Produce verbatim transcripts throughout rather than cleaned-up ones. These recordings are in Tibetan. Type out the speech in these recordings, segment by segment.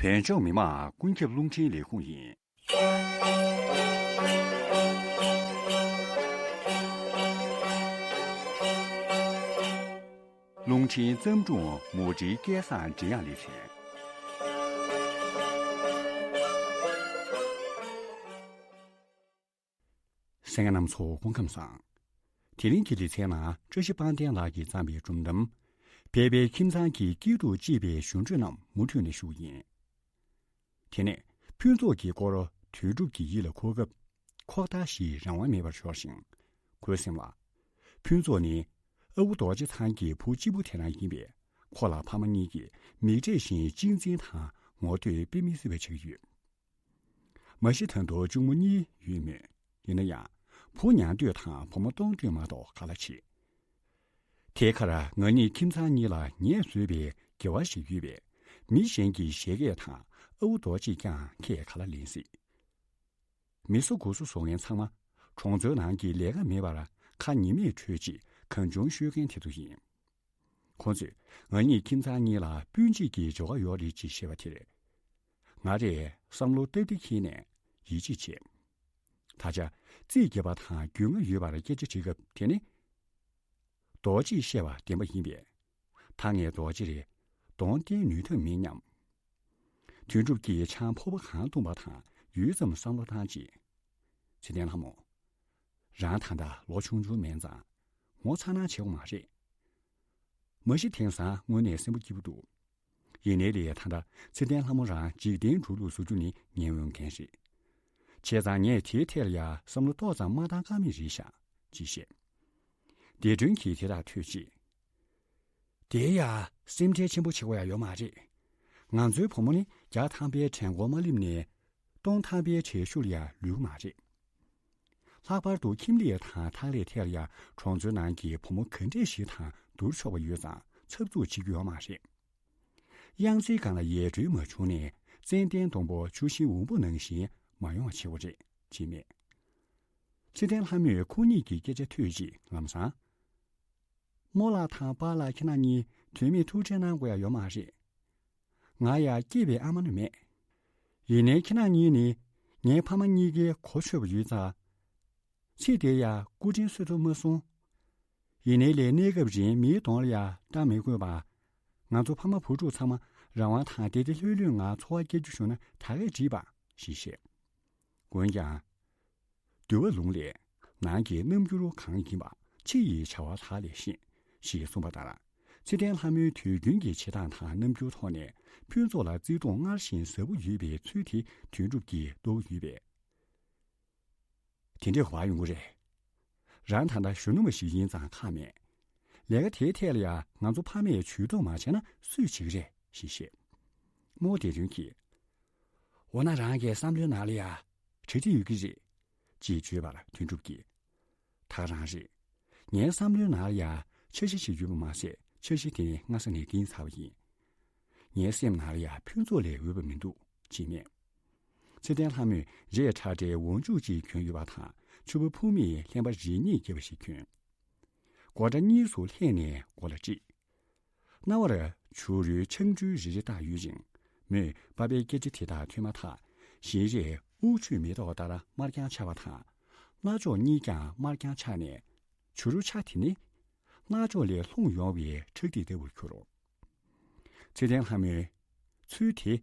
བོད་ལྗོངས་མི་དམངས་ཀུན་ཁྱབ་རླུང་འཕྲིན་ལས་ཁུངས་ཡིན། རླུང་འཕྲིན་བརྩམས་སྒྲུང་མུ་འབྲེལ་སྐལ་བཟང་འབྲི་དབྱངས་ལེ་ཚན། གསན་མཁན་རྣམ་ཚོ་སྐུ་ཁམས་བཟང་། དེ་རིང་གི་ལེ་ཚན་ནང་བཀྲ་ཤིས་དཔལ་ལྡན་ལགས་ཀྱིས་བརྩམས་པའི་སྒྲུང་གཏམ། ཕལ་པའི་ཁྱིམ་ཚང་གི་སྐྱིད་སྡུག་ཅེས་པའི་ཞུ་འཕྲོས་རྣམས་མུ་མཐུད་ནས་ཞུ་གི་ཡིན། དེ་ནས་ཕུན་ཚོགས་ཀྱི་སྐོར་དོན་གྲུབ་ཀྱི་ཡིད་ལ་འཁོར་སྐབས། ཁོག་ལྟ་ཞིག་རང་དབང་མེད་པར་ཤོར་ཞིང་། ཁོའི་སེམས་ལ། ཕུན་ཚོགས་ནི་ཨ་ཁུ་རྡོ་རྗེ་ཚང་གི་བུ་གཅིག་པུ་དེ་རང་ཡིན་པས། ཁོ་ལ་ཕ་མ་གཉིས་ཀྱིས་མིག་འབྲས་བཞིན་གཅེས་འཛིན་དང་ངོ་བསྟོད་དཔེ་མི་སྲིད་པ་བྱེད་ཀྱི་ཡོད། མ་གཞི་ད་དུང་གཅུང་མོ་གཉིས་ཡོད་མོད། ཡིན་ན་ཡང་། བུ་ཉར་འདོད་དང་བུ་མོ་གཏོང་འདོད་མ་གཏོགས་ག་ལ་བྱེད། དེའི་ཁར་ང་གཉིས་ཁྱིམ་ཚང་གཉིས་ལ་ངས་བཟོས་པའི་དགེ་བ་ཞིག་ཡོད་པས། མི་གཞན་གྱི་བཞད་གད་དང་ཨ་ཁུ་རྡོ་རྗེས་ཀྱང་ཁས་ག་ལ་ལེན་སྲིད། མི་གསོ་དགུ་གསོ་བཟོ་མཁན་ཚང་མ་གྲོང་ཚོའི་ནང་གི་ལས་ཀ་མེད་པར་ཁ་ཉི་མས་ཁྲོད་ཅིག་གང་བྱུང་ཤོད་མཁན་དེ་ཚོ་ཡིན། ཁོང་ཚོས་ང་གཉིས་ཁྱིམ་ཚང་གཉིས་ལ་སྤུན་མཆེད་ཀྱི་འབྱོར་བ་ཡོད་རེད་ཅེས་བཤད་པ་དེར། ང་རས་བསམ་བློ་སྟབས་བདེ་འཁྱེར་ནས་ཡིད་ཆེས་བྱས། ད་ཆ་རྩིས་རྒྱབ་པ་དང་རྒྱུས་མངའ་ཡོད་པར་སྐད་ཆ་དྲིས་སྐབས་དེ་ནི། རྡོ་རྗེས་བཤད་པ་བདེན་པ་ཡིན་པས། ད་ངས་རྡོ་རྗེར་གདོང་བསྟན་ནུས་ཐབས་མེད་སྙམ། དོན་གྲུབ་ཀྱིས་ཆང་ཕོར་པ་གང་བཏུངས་པ་དང་ཡུད་ཙམ་བསམ་བློ་བཏང་རྗེས། ཚེ་བརྟན་ལྷ་མོ། རང་ད་ལྟ་ལོ་ཆུང་ཆུང་མིན་ཙང་ངོ་ཚ་ན་བྱེད་དགོས་མ་རེད། མ་གཞི་དེང་སང་དངོས་གནས་སེམས་པ་སྐྱིད་པོ་འདུག། ཡིན་ནའི་ལས་ད་ལྟ་ཚེ་བརྟན་ལྷ་མོ་རང་འཇིག་རྟེན་འགྲོ་ལུགས་བཟོ་རྒྱུ་ནི་ངའི་འོས་འགན་རེད། བྱས་ཙང་ངས་དེའི་ཐད་ལ་ཡང་བསམ་བློ་ཏོག་ཙམ་མ་བཏང་ཀ་མེད་རེད་ཤག་ཅེས་བཤད། ལྡེ་སྒྲོན་གྱིས་དེ་དག་ཐོས་རྗེས། དེ་ཡ་སེམས་ཁྲལ་ཆེན་པོ་བྱེད་དགོས་ཡ་ཡོད་མ་རེད། ང་ཚོའི་བུ་མོ་ནི་བརྒྱ་ཐམ་པའི་གྲལ་མགོར་མ་སླེབས་ནས། སྟོང་ཐམ་པའི་གྲལ་ཤུལ་ཡ་ལུས་མ་རེད། ལྷག་པར་དུ་ཁྱིམ་ལས་དང་ཐག་ལས་ཐད་ལ་ཡ་གྲོང་ཚོའི་ནང་གི་བུ་མོ་ག་འདྲས་ཤིག་དང་བསྡུར་ཆོག་པ་ཡོད་ཙང་འཚབ་འཚུབ་བྱེད་རྒྱུ་ཡོད་མ་རེད། གཡང་རྩེའི་སྒང་ལ་ཡལ་གྲོལ་མ་བྱུང་ནས་ཙན་དན་སྡོང་པོ་ཆུ་ཤིང་འུམ་པོ་ནང་བཞིན་མ་ཡོང་བ་བྱེད་དགོས་རེད་ཅེས་སྨྲས། ཚེ་བརྟན་ལྷ་མོས་ཁོ་གཉིས་ཀྱི་སྐད་ཆ་ཐོས་རྗེས་ལམ་སང་། རྨོ་ལགས་དང་པཱ་ལགས་ཁྱེད་རང་གཉིས་དོན་མེད་ཐུགས་ཁྲལ་གནང་དགོས་ཡ་ཡོད་མ་རེད། ང་ཡ་སྐྱེས་པའི་ཨ་མ་ནི་མེད། ཡིན་ནའི་ཁྱེད་རང་གཉིས་ནི་ངའི་ཕ་མ་གཉིས་ཀའི་གོ་ཆོད་པ་ཡོད་ཙང་། ཚེ་འདིར་ཡ་སྐུ་དྲིན་གསོ་ཐུབ་མ་སོང་། ཡིན་ནའི་ལས་གནས་སྐབས་རིང་མིའི་གདོང་ལ་ཡ་ལྟ་མི་དགོས་པ། ང་ཚོ་ཕ་མ་བུ་ཕྲུག་ཚང་མ་རང་དབང་དང་བདེ་བདེ་ལྷོད་ལྷོད་ངང་འཚོ་བ་སྐྱེལ་རྒྱུ་བྱུང་ན་ད་གས་འགྲིག་པ་ཞེས་བཤད། འོན་ཀྱང་། འདུལ་བ་ལུང་ལས། ནང་གི་རྣམ་འགྱུར་གང་ཡིན་པ་ཕྱི་ཡི་བྱ་བ་ལག་ལས་ཤེས། ཞེས་གསུངས་པ་ལྟར། ཚེ་བརྟན་ལྷ་མོའི་དུས་རྒྱུན་གྱི་བྱེད་སྟངས་དང་རྣམ་འགྱུར་ཐོག་ནས་ཕུན་ཚོགས་ལ་བརྩེ་དུང་སྔར་བཞིན་ཟབ་པོ་ཡོད་པའི་ཚུལ་དེ་དོན་གྲུབ་ཀྱིས་རྟོགས་ཡོད་པས། དེ་འདྲའི་ག་པར་ཡོང་གི་རེད། རང་ད་ལྟ་གཞོན་ནུ་མ་ཞིག་ཡིན་ཙང་ཁག་མེད། ལས་ཀ་དེའི་ཐད་ལ་ཡང་ང་ཚོ་ཕ་མས་ཇུས་གཏོགས་མ་བྱས་ན་སུས་བྱེད་ཀྱི་རེད་ཞེས་བཤད། རྨོ་བདེ་དོན་གྱིས། འོ་ན་རང་གི་བསམ་བློའི་ནང་ལ་ཡ། གྲ་སྒྲིག་ཡོད་ཀྱི་རེད། ཅེས་བརྗོད་པར་དོན་གྲུབ་ཀྱིས། ད་རང་རེད། ངའི་བསམ་བློའི་ནང་ལ་ཡ་འཆར་གཞི་ཞིག་ཡོད་པ་མ་ཟད་འཆར་གཞི་དེ་ནི་སྔ་ས་ནས་འདིང་ཚར་བ་ཡིན། ངའི་སེམས་ནང་ལ་ཡ་ཕུན་ཚོགས་ལས་འོས་པ་མི་འདུག་ཅེས་སྨྲས། ཚེ་བརྟན་ལྷ་མོས་རས་ཁྲ་ཁྲའི་འོག་འཇུག་ཅིག་གྱོན་ཡོད་པ་དང་ཕྱུ་པ་ཕུབ་མའི་ལྷན་པ་རེ་གཉིས་བརྒྱབ་པ་ཞིག་གྱོན། སྒོ་འགྲམ་གཉིས་སུ་ལྷན་ནས་མགོ་ལ་དཀྲིས། རྣ་བར་བྱུ་རུའི་ཆང་འཕྲུལ་རེ་རེ་བཏགས་ཡོད་ཅིང་། མོས་པ་ཕའི་སྐད་ཆ་དེ་དག་ཐོས་མ་ཐག་ཞལ་རས་དབུགས་ཆུ་མེ་ཏོག་ལྟར་དམར་རྐྱང་ཆགས་པ་དང་། རྣ་ཅོག་གཉིས་ཀྱང་དམར་རྐྱང་ཆགས་ནས། བྱུ་རུ་ཆ་དེ་ནི། རྣ་ཅོག་ལས་ལྷུང་ཡོང་བའི་ཁྲག་ཐིགས་ལྟ་བུར་གྱུར། ཚེ་བརྟན་ལྷ་མོས། ཚུལ་དེ།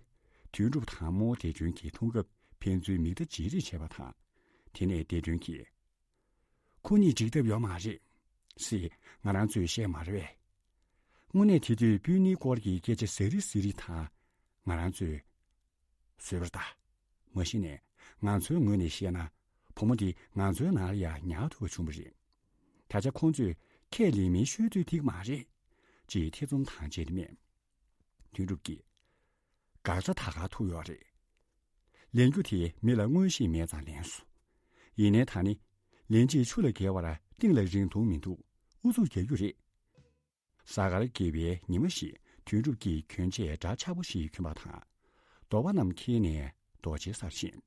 དོན་གྲུབ་དང་རྨོ་བདེ་དོན་གྱིས་མཐོང་སྐབས་ཕན་ཚུན་མིག་ལྟ་བརྗེ་རེས་བྱས་པ་དང་། དེ་ནས་བདེ་དོན་གྱིས། ཁོ་གཉིས་འགྲིག་ཐབས་ཡོད་མ་རེད། ཟེར་ང་རང་ཚོས་བཤད་མ་རེད་པས། དངོས་གནས་དེ་དུས་སྤུན་ནིའི་སྐོར་གྱི་སྐད་ཆ་ཟ་རི་ཟི་རི་དང་ང་རང་ཚོས་བཟོས་པར་གདའ། མ་གཞི་ནས་ང་ཚོའི་ངོས་ནས་བཤད་ན་བུ་མོ་འདི་ང་ཚོའི་ནང་ལ་ཡང་ཉར་ཐུབ་པ་བྱུང་བ་རེད། ད་ཆ་ཁོང་ཚོས་ཁས་ལེན་མིན་ཤོད་དུས་ཐིག་མ་རེད། ཅེས་ཐེ་ཚོམ་དང་བཅས་ཏེ་སྨྲས། དོན་གྲུབ་ཀྱིས། འགག་རྩ་ད་ག་ཐུག་ཡོད་རེད། ལེན་རྒྱུ་དེ་མི་ལ་མངོན་ཤེས་མེད་ཙང་ལེན་སོང་། ཡིན་ནའི་ད་ནི། ལེན་རྗེས་ཆུ་ལ་བརྒལ་བར་གཏིང་ལ་རིང་ཐུང་མི་འདུག་ཨུ་ཚུགས་རྒྱག་རྒྱུ་རེད། གཟའ་སྐར་རྒྱས་པའི་ཉི་མ་ཞིག་དོན་གྲུབ་ཀྱིས་གྱོན་ཆས་འདྲ་ཆགས་པོ་ཞིག་གྱོན་པ་དང་། འདོད་པ་རྣམས་འཁྱེར་ནས་རྡོ་རྗེའི་སར་ཕྱིན།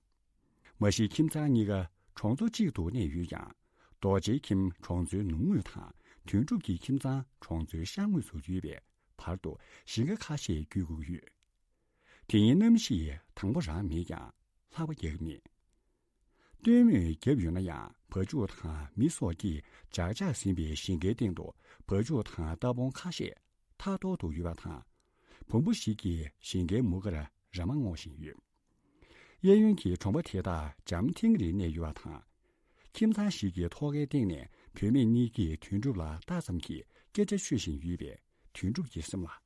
མ་གཞི་ཁྱིམ་ཚང་གཉིས་ཀ་གྲོང་ཚོ་གཅིག་ཏུ་གནས་ཡོད་ཀྱང་། རྡོ་རྗེའི་ཁྱིམ་གྲོང་ཚོའི་ནུབ་ངོས་དང་དོན་གྲུབ་ཀྱི་ཁྱིམ་ཚང་གྲོང་ཚོའི་ཤར་ངོས་སུ་ཡོད་པས། བར་དུ་ཞིང་ཁ་ཁ་ཤས་བརྒྱུད་དགོས་ཀྱི་ཡོད། དེ་ཡིན་གནམ་གཤིས་དྭངས་པོ་རང་མེད་ཀྱང་ལྷགས་པ་རྒྱག་གི་མེད། སྟོན་མོ་བརྒྱབ་ཡོད་ན་ཡང་བ་ཕྱུགས་དང་མི་སོགས་ཀྱིས་ཇག་ཇག་ཟིན་པའི་ཞིང་ཁའི་སྟེང་དུ་བ་ཕྱུགས་དང་རྟ་བོང་ཁ་ཤས་ཐག་ཐོག་ཏུ་ཡོད་པ་དང་། བོང་བུ་ཞིག་གིས་ཞིང་ཁའི་མུ་ཁར་ར་མ་རྔོ་བཞིན་ཡོད། གཡས་གཡོན་གྱི་གྲོང་པ་དེ་དག་འཇམ་ཐིང་རེ་གནས་ཡོད་པ་དང་། ཁྱིམ་ཚང་ཞིག་གི་ཐོག་ཁའི་སྟེང་ནས་བུད་མེད་གཉིས་ཀྱིས་དོན་གྲུབ་ལ་ལྟ་ཙམ་གྱིས་སྐད་ཆ་ཤོད་བཞིན་ཡོད་པས། དོན་གྲུབ་ཀྱི་སེམས་ལ།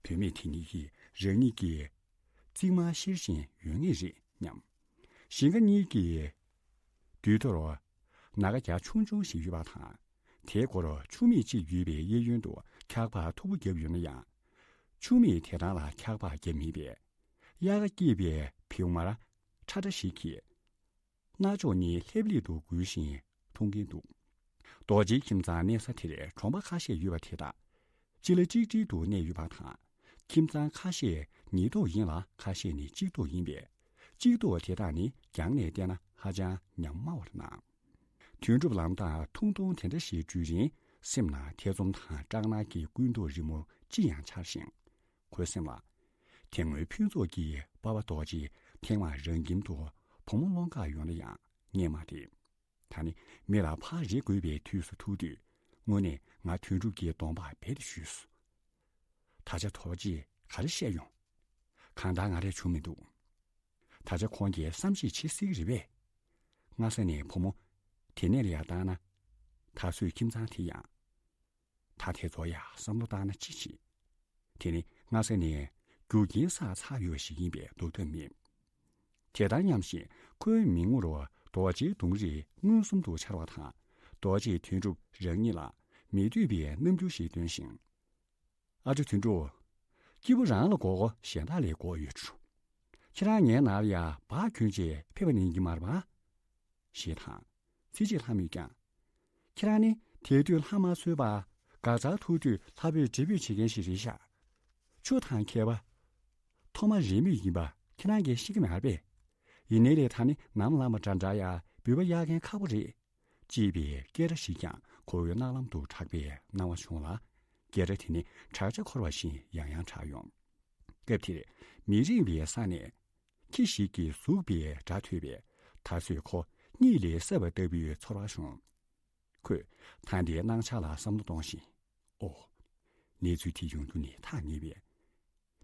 བུད་མེད་དེ་གཉིས་ཀྱིས་རང་ཉིད་ཀྱི་རྩིབ་མ་བཤེར་བཞིན་ཡོད་ངེས་རེད་སྙམ། ཞིང་ཁ་གཉིས་ཀྱི་མདུན་ཐོར་ནགས་ཁ་རྒྱ་ཆུང་ཆུང་ཞིག་ཡོད་པ་དང་། དེའི་སྐོར་ཆུ་མིག་ཅིག་ཡོད་པའི་གཡས་གཡོན་དུ་འཁྱག་པ་མཐུག་པོ་བརྒྱབ་ཡོད་ན་ཡང་། ཆུ་མིག་དེ་རང་ལ་འཁྱག་པ་བརྒྱབ་མེད་པས། དབྱར་ཁ་སྐྱེས་པའི་བེའུ་དམར་ཁྲ་ཁྲ་ཞིག་གིས་རྣ་ཅོག་གཉིས་ལྷེབ་ལྷེབ་ཏུ་འགུལ་བཞིན་འཐུང་གིན་འདུག་རྡོ་རྗེའི་ཁྱིམ་ཚང་གནས་ས་དེར་གྲོང་པ་ཁ་ཤས་ཡོད་པ་དེ་དག་གཅིག་ལ་གཅིག་སྒྲིལ་དུ་གནས་ཡོད་པ་དང་། ཁྱིམ་ཚང་ཁ་ཤས་ཉིས་ཐོག་ཡིན་ལ་ཁ་ཤས་ནི་གཅིག་ཐོག་ཡིན་པས། གཅིག་ཐོག་དེ་དག་ནི་རྒྱང་ནས་བལྟས་ན་ཧ་ཅང་ཉམས་དམའ་བར་སྣང་། དོན་གྲུབ་ལམ་ཐག་ཐུང་ཐུང་དེ་འདྲ་ཞིག་བརྒྱུད་རིང་སེམས་ནང་ཐེ་ཚོམ་དང་སྐྲག་སྣང་གི་ཀུན་རྟོག་རི་མོ་ཅི་ཡང་འཆར་ཞིང་། ཁོའི་སེམས་ལ། དེ་སྔོན་ཕུན་ཚོགས་ཀྱི་པ་ཕ་རྡོ་རྗེ་ཐེངས་མང་རང་ཁྱིམ་དུ་བུ་མོ་སློང་གར་ཡོང་ན་ཡང་རྙེད་མ་བསྡད། ད་ནི་མི་ལ་ཕར་རེ་དགོས་པའི་དུས་སུ་ཐུག་དུས་དངོས་གནས་ང་དོན་གྲུབ་ཀྱི་གདོང་པར་རྦད་དེ་ཞུས་སོ། ད་ཆ་རྡོ་རྗེས་ག་རེ་བཤད་ཡོང་། གང་ལྟར་ང་རས་བྱུང་མི་འདུག་ད་ཆ་ཁོང་གིས་བསམ་ཤེས་བྱེད་སྲིད་ཀྱི་རེད་པས། སྔ་ས་ནས་བུ་མོ་དེ་ནས་ལ་ཡར་བཏང་ན། ད་གཟོད་ཁྱིམ་ཚང་དེ་ཡང་ད་དེ་ཚོ་ཡ་བསམ་བློ་བཏང་ན་ཅི་བྱེད། དེ་ནི་སྔ་ས་ནས་རྒྱུ་རྐྱེན་བསགས་ཚར་ཡོད་པ་ཞིག་ཡིན་པས་ལྡོག་ཐབས་མེད། དེ་ལྟར་སྙམ་བཞིན་ཁོའི་མིག་ངོ་རུ་རྡོ་རྗེའི་གདོང་རིས་མངོན་སུམ་དུ་འཆར་བ་དང་། རྡོ་རྗེས་དོན་གྲུབ་རང་ཉིད་ལ་མི་འདོད་པའི་རྣམ་འགྱུར་ཞིག་སྟོན་ཞིང་། ཨ་ཅོ་དོན་གྲུབ། སྐྱིད་པོ་རང་ལ་དགོས་གོ་གཞན་དག་ལས་དགོས་ཡོད་ཆུ། ཁྱེད་རང་ངའི་ནང་ལ་ཡ་བག་གྱོན་བྱས་ཕེབས་པ་ནི་ཡིན་གྱི་མ་རེད་པ། ཞེས་དང་། ཚེ་སྐྱིད་ལྷ་མོས་ཀྱང་། ཁྱེད་རང་ནི་དེ་དུས་ལྷ་མ་གསོལ་བར་སྒར་རྩར་ཐུག་དུས་ལྷ་བོས་འབྲེལ་འབོད་བྱེད་མཁན་ཞིག་རེད་ཤག་ཆུ་དང་ཁྱད་པར་ཐོག་མ་རེས་མོས་ཡིན་པ་ཁྱེད་རང་གིས་ཤེས་ཀྱི་མ་རེད་པས། ཡིན་ནའི་ལས་ད་ནི་ནམ་ལངས་པ་འདྲ་འདྲ་ཡ་འབུད་པ་གཡར་མཁན་ཁག་པོ་རེད། ཅེས་པའི་སྐད་སྒྲ་ཞིག་ཀྱང་ཁོའི་རྣ་ལམ་དུ་གྲགས་པའི་སྣང་བ་བྱུང་ལ། སྐད་སྒྲ་དེ་ནི་བྲག་ཅ་འཁོར་བ་བཞིན་ཡང་ཡང་གྲགས་ཡོང་། སྐབས་དེར་མི་རིང་བའི་ས་ནས་ཁྱི་ཞིག་གིས་ཟུག་པའི་སྒྲ་ཐོས་པས་ད་གཟོད་ཁོ་གཉིད་ལས་སད་པ་ལྟ་བུའི་ཚོར་བ་བྱུང་། ཁོས་ད་ལྟའི་སྣང་ཆ་ལ་བསམ་བློ་གཏོང་ཞིང་། ཨོ། གནས་ཚུལ་དེ་ཡོང་རྒྱུ་ནི་ཐག་ཉེ་བས།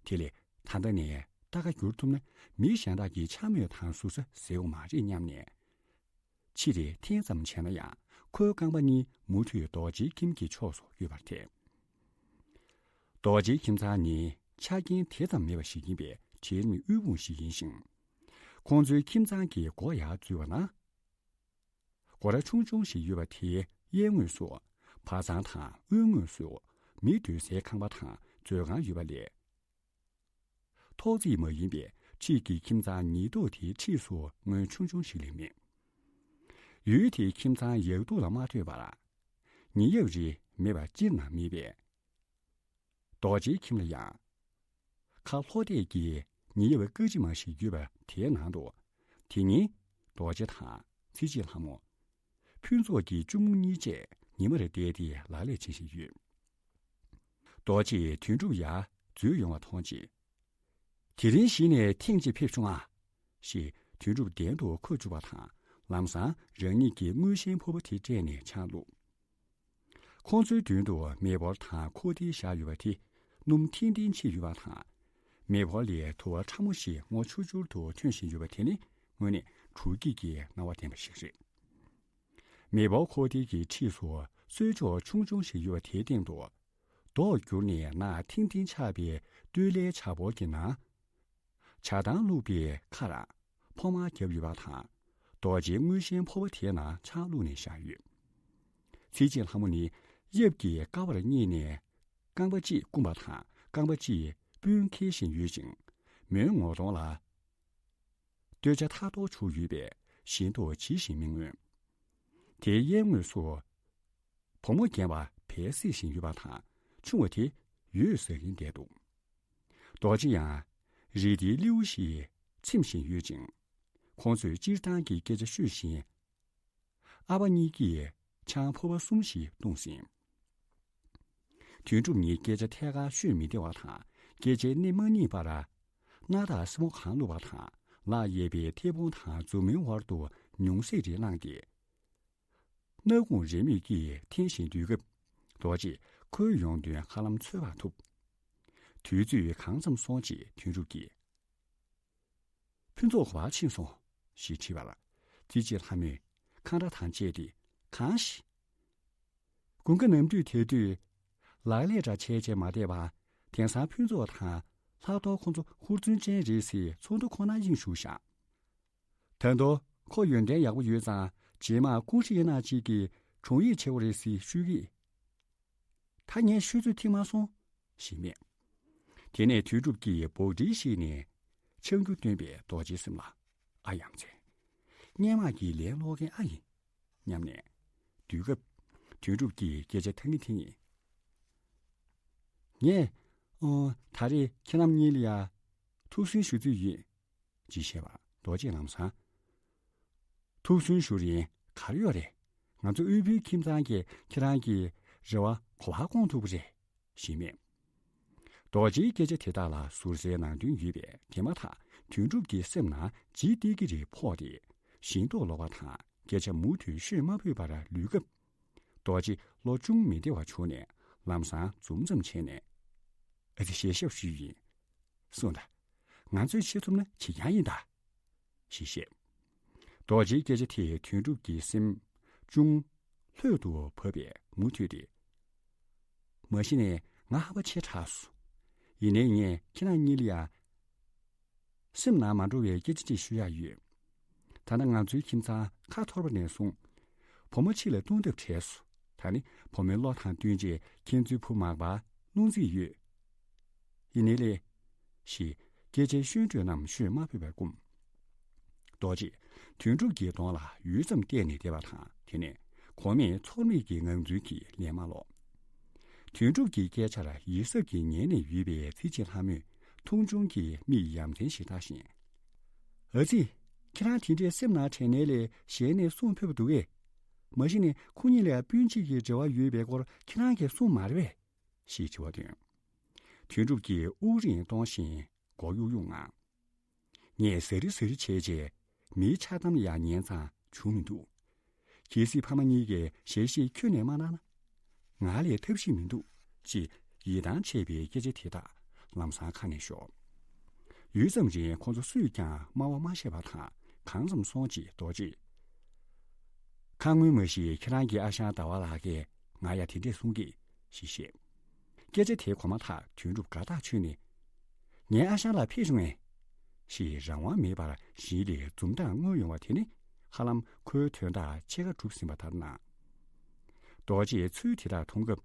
དེ་ལས་ད་ལྟ་ནས་རྟ་ཁ་བསྒྱུར་ཐུབ་ན་མི་གཞན་དག་གི་འཕྱ་སྨོད་དང་ཟུར་ཟ་ཟེར་བ་མ་རེད་སྙམ་ནས། ཕྱིར་འཐེན་ཙམ་བྱས་ན་ཡང་ཁོའི་རྐང་པ་གཉིས་མུ་མཐུད་རྡོ་རྗེའི་ཁྱིམ་གྱི་ཕྱོགས་སུ་གཡུག་པར་ཐལ། རྡོ་རྗེའི་ཁྱིམ་ཚང་ནི་ཆ་རྐྱེན་དེ་ཙམ་མེད་པ་ཞིག་ཡིན་པས་བྱེ་རིམ་དབུལ་ཕོངས་ཤིག་ཡིན་ཞིང་། ཁོང་ཚོའི་ཁྱིམ་ཚང་གི་སྒོ་ཡར་འཛུལ་བ་ན། སྒོ་ར་ཆུང་ཆུང་ཞིག་ཡོད་པ་དེའི་གཡས་ངོས་སུ་བ་ཚང་དང་དབུས་ངོས་སུ་མི་སྡོད་སའི་ཁང་པ་དང་མཛོད་ཁང་ཡོད་པ་ལས། ཐོག་བརྩེགས་མ་ཡིན་པའི་ཕྱིས་ཀྱི་ཁྱིམ་ཚང་ཉེ་ཐོག་དེའི་འཁྲིས་སུ་སྔོན་ཆུང་ཆུང་ཞིག་ལས་མེད། ཡུལ་དེའི་ཁྱིམ་ཚང་ཡག་སྡུག་ལ་མ་ལྟོས་པར། ཉེ་ཡབ་རེ་མེད་པ་སྤྱིར་ན་མེད་པས། རྡོ་རྗེའི་ཁྱིམ་ལ་ཡང་། ཁ་ལྷོ་ཐད་ཀྱི་ཉེ་ཡབ་ཀ་ཅི་མ་ཞིག་ཡོད་པ་དེའི་ནང་དུ། དེ་ཉིན་རྡོ་རྗེ་དང་ཚེ་སྐྱིད་ལྷ་མོ། ཕུན་ཚོགས་ཀྱི་གཅུང་མོ་གཉིས་བཅས་ཉི་མར་བསྡད་དེ་ལག་ལེན་བྱེད་བཞིན་ཡོད། རྡོ་རྗེས་དོན་གྲུབ་ཡར་འཛུལ་ཡོང་བ་མཐོང་རྗེས། དེ་རིང་གཞི་ནས་ཐེངས་གཅིག་ཕེབས་བྱུང་ཨ། ཞེས་དོན་གྲུབ་གདན་དུ་ཁོ་བཅུག་པ་དང་ལམ་སང་རང་ཉིད་ཀྱི་དངུལ་ཤན་ཕོར་པ་དེ་སྤྲད་ནས་ཆང་བླུགས། ཁོང་ཚོའི་མདུན་དུ་མེ་ཕོར་དང་ཁོག་ལྡིར་བཞག་ཡོད་པ་དེ་སྣུམ་ཐིང་ཐིང་ཕྱིས་ཡོད་པ་དང་། མེ་ཕོར་ལས་དུ་བ་ཕྲ་མོ་ཞིག་སྔོ་ཆུར་ཆུར་དུ་ཐོན་བཞིན་ཡོད་པ་དེ་ནི་དངོས་གནས་འབྲུག་སྐྱིད་ཀྱི་སྣང་བ་ལྡན་པ་ཞིག་རེད། མེ་ཕོར་ཁོག་ལྡིར་གྱི་འཁྲིས་སུ་གསོལ་ལྕོག་ཆུང་ཆུང་ཞིག་ཡོད་པ་དེའི་སྟེང་དུ། མདོག་བསྒྱུར་ནས་ནག་ཐིང་ཐིང་ཆགས་པའི་སྟོད་ལྭའི་བྱ་ཕོར་གྱི་ནང་། ཇ་དང་བླུགས་པའི་ཁར་ཕོ་མར་བརྒྱབ་ཡོད་པ་དང་། རྡོ་རྗེའི་དངུལ་ཤན་ཕོར་པ་དེའི་ནང་ཆང་བླུགས་ནས་བཞག་ཡོད། ཚེ་སྐྱིད་ལྷ་མོ་ནི་གཡབ་ཀྱི་ཀ་བར་བསྙེས་ནས་རྐང་པ་གཅིག་བསྐུམས་པ་དང་རྐང་པ་གཅིག་སྤུན་འཁེལ་བཞིན་ཡོད་ཅིང་མོའི་ངོ་གདོང་ལ་སྟོད་ཆ་ཐག་ཐོག་བྱུགས་ཡོད་པས་ཞེན་ཐོག་ཇི་བཞིན་མི་མངོན། དེའི་གཡས་ངོས་སུ། བུ་མོ་རྒན་པ་བལ་གསེག་བཞིན་ཡོད་པ་དང་ཆུང་བ་དེ་འོད་ཟེར་གྱིན་བསྡད་འདུག་རྡོ་རྗེ་ཡང་རི་དེའི་སླེའུ་ཞིག་འཚིམ་བཞིན་ཡོད་ཅིང་། ཁོང་ཚོས་སྤྱིར་བཏང་གི་སྐད་ཆ་ཤོད་བཞིན། ཨ་ཕ་གཉིས་ཀྱིས་ཆང་ཕོར་པ་གསུམ་ཞིག་བཏུངས་ཟིན། དོན་གྲུབ་ཉིད་སྐད་ཆ་ཐད་ཀར་ཤོད་མི་བདེ་བ་དང་སྐད་ཆའི་སྣེ་མ་རྙེད་པར། སྣ་ཐག་སེར་མོ་གང་བླུགས་པ་དང་། ལག་གཡས་པའི་མཐེ་བོང་དང་མཛུབ་མོའི་བར་དུ་ཉུང་ཟད་རེ་བླངས་ཏེ། སྣ་ཁུང་རེ་མོས་ཀྱིས་འཐེན་བཞིན་སྡོད་སྐབས། རྡོ་རྗེས་ཁོའི་ཡོང་དོན་ཧ་ལམ་ཚོད་དཔག་ཐུབ། དུས་ཚོད་གང་ཙམ་སོང་རྗེས་དོན་གྲུབ་ཀྱིས། ཕུན་ཚོགས་ག་པར་ཕྱིན་སོང་ཞེས་དྲིས་པར། རྩེ་གཅིག་ལྷ་མོས་ཁ་འདྲ་དང་བཅས་ཏེ། གང་ཞིག་དགུན་ཁ་ནམ་དུས་དེ་དུས། ལག་ལས་འདྲ་བྱས་བྱས་མ་བསྡད་པར། དེང་སང་ཕུན་ཚོགས་དང་ལྷག་རྡོར་ཁོ་ཚོ་ཧུར་བརྩོན་ཅན་རེད་ཟེར་ཚོགས་འདུ་ཁོ་ན་དབྱིངས་ཞུགས་བཞག་ད་དུང་ཁོ་ཡོན་ཏན་ཡག་པོ་ཡོད་ཙང་རྗེས་མ་ཀུང་ཧྲི་ཡེ་ནང་གཅིག་གི་དྲུང་ཡིག་བྱེད་དགོས་རེད་ཟེར་ཤོད་ཀྱི། ད་ངས་ཤོད་ཚོད་ཐིག་མ་སོང་ཞེས་སྨྲས། དེ་ནས་དོན་གྲུབ་ཀྱིས་འབོག་སྒྲིལ་ཞིག་ནས་ཆང་རྒྱུ་བཏོན་པས་རྡོ་རྗེའི་སེམས་ལ། ཨ་ཡ་མཚན། སྔན་མ་གི་ལན་སློག་མཁན་ཨ་ཡིན། སྙམ་ནས། དུས་སྐབས། དོན་གྲུབ་ཀྱིས་སྐད་ཆ་ཐང་ངེ་ཐིང་ངེ། ངས། ཨོ། ད་རེས་ཁྱེད་རྣམ་གཉིས་ལ་ཡ། ཐུགས་སུན་ཞུ་རྩིས་ཡོད། ཅེས་བཤད་པར་རྡོ་རྗེས་ལམ་སང་། ཐུགས་སུན་ཞུ་རིན་ག་རེ་ཡོད་རེད། ང་ཚོ་དབུལ་པོའི་ཁྱིམ་ཚང་གིས་ཁྱེད་རང་གི་རེ་བ་ག་པར་སྐོང་ཐུབ་ཀྱི་རེད། ཞེས་སྨྲས། རྡོ་རྗེའི་སྐད་ཆ་དེ་དག་ལ་ཟུར་ཟའི་ནང་དོན་ཡོད་པས། དེ་མ་ཐག་དོན་གྲུབ་ཀྱི་སེམས་ནང་ལྗིད་ཏིག་གི་རེ་ཕོག་སྟེ། ཞེན་ལྡོག་ལོག་པ་དང་སྐད་ཆ་མུ་མཐུད་ཤོད་མ་ཕོད་པར་ལུས་སྐབས། རྡོ་རྗེ་བློ་ཅུང་མི་བདེ་བ་བྱུང་ནས་ལམ་སང་འཛུམ་ཙམ་བྱས་ནས། ཨ་ཙི། ཞལ་ཞབས་ཞུས་ཡིན། གསུངས་དང་། ང་ཚོས་བྱེད་ཐུབ་ན་བྱེད་རྐྱང་ཡིན་ད། ཞེས་བཤད། རྡོ་རྗེའི་སྐད་ཆ་དེས་དོན་གྲུབ་ཀྱི་སེམས་ཅུང་ལྷོད་དུ་བབས་པས་མུ་མཐུད་དེ། མ་གཞི་ནས་ང་ཧ་པ་ཆེ་དྲགས་སོང་། ཡིན་ནའི་ངས་ཁྱེད་རང་གཉིས་ལ་ཡ། སེམས་ནང་མ་འགྲོ་བའི་སྐད་ཆ་ཅིག་ཞུ་ཡག་ཡོད། ད་ལྟ་ང་ཚོའི་ཁྱིམ་ཚང་ཁ་འཐོར་བ་ནས་བཟུང་། བུ་མོ་གཅིག་ལ་ལྟུང་ཐབས་བྲལ་སོང་། ད་ནི་བུ་མོའི་བློ་དང་བསྟུན་རྗེས་ཁྱེད་ཚོའི་བུ་མག་པར་སྣུར་རྩིས་ཡོད། ཡིན་ནའི་ལས། ཞེས་སྐད་ཆའི་ཤོད་འཕྲོས་རྣམས་ཤོད་མ་ཕོད་པར་བསྐུམས། རྡོ་རྗེས་དོན་གྲུབ་ཀྱི་གདོང་ལ་ཡུད་ཙམ་བལྟས་ནས་བསྡད་པ་དང་། དེ་ནས་གོ་མེད་ཚོར་མེད་ཀྱི་ངང་ཚུལ་གྱིས་ལན་མ་སློག་དོན་གྲུབ་ཀྱི་སྐད་ཆར་ཡིད་གཟབ་ཀྱིས་ཉན་ནས་ཡོད་པའི་རྩེ་གཅིག་ལྷ་མོས་མཐོང་ཆུང་གིས་མིག་ཡ་མཚན་ཞིག་ལྟ་བཞིན། ཨ་ཙི། ཁྱེད་རང་དེ་འདྲའི་སེམས་ནང་དྲན་ནའི་ལས་གཞན་ནས་གསུང་ཕོད་པ་འདུག་གས། མ་གཞི་ནས་ཁོ་གཉིས་ལ་སྤུན་མཆེད་ཀྱི་འབྲེལ་བ་ཡོད་པའི་སྐོར་ཁྱེད་རང་གིས་གསུངས་མ་རེད་པས། ཞེས་དྲི་བ་བཏོན། དོན་གྲུབ་ཀྱིས་དབུགས་རིང་གཏོང་བཞིན་མགོ་གཡུག་གཡུག་ངང་། ངས་ཟ་རི་ཟ་རི་བྱས་རྗེས་མིའི་ཆགས་གཏམ་ཡང་ཉན་ཙང་བྱུང་མི་འདུག་གལ་སྲིད་ཕ་མ་གཉིས་ཀྱིས་ཞལ་བཞེས་ཁྱོན་ནས་མ་གནང་ན། ང་ལས་ཐབས་ཤེས་མི་འདུག་ཅེས་ཡིད་ཐང་ཆད་པའི་སྐད་ཆ་དེ་དག་ལམ་སང་ཁ་ནས་ཤོར། ཡུད་ཙམ་རིང་ཁོང་ཚོ་སུས་ཀྱང་སྨྲ་བ་མ་བཤད་པ་དང་། གང་ཙམ་སོང་རྗེས་རྡོ་རྗེས། ཁ་སྔོན་མ་ཞིག་ཁྱེད་རང་གི་ཨ་ཞང་ཟླ་བ་ལགས་ཀྱིས་ང་ཡ་དེ་འདྲས་གསུང་གི། ཞེས་བཤད། སྐད་ཆ་དེ་གོ་མ་ཐག་དོན་གྲུབ་དགའ་ཐག་ཆོད་ནས། ངའི་ཨ་ཞང་ལགས་ཕེབས་བྱུང་ངས། ཞེས་རང་དབང་མེད་པར་གཞི་ལས་འཛུམ་མདངས་མངོན་ཡོང་བ་དེ་ནི་ཧ་ལམ་ཁོའི་དོན་དག་ཕྱེད་ཀ་གྲུབ་ཟིན་པ་ལྟར་སྣང་། རྡོ་རྗེས་ཚུལ་དེ་དག་མཐོང་སྐབས།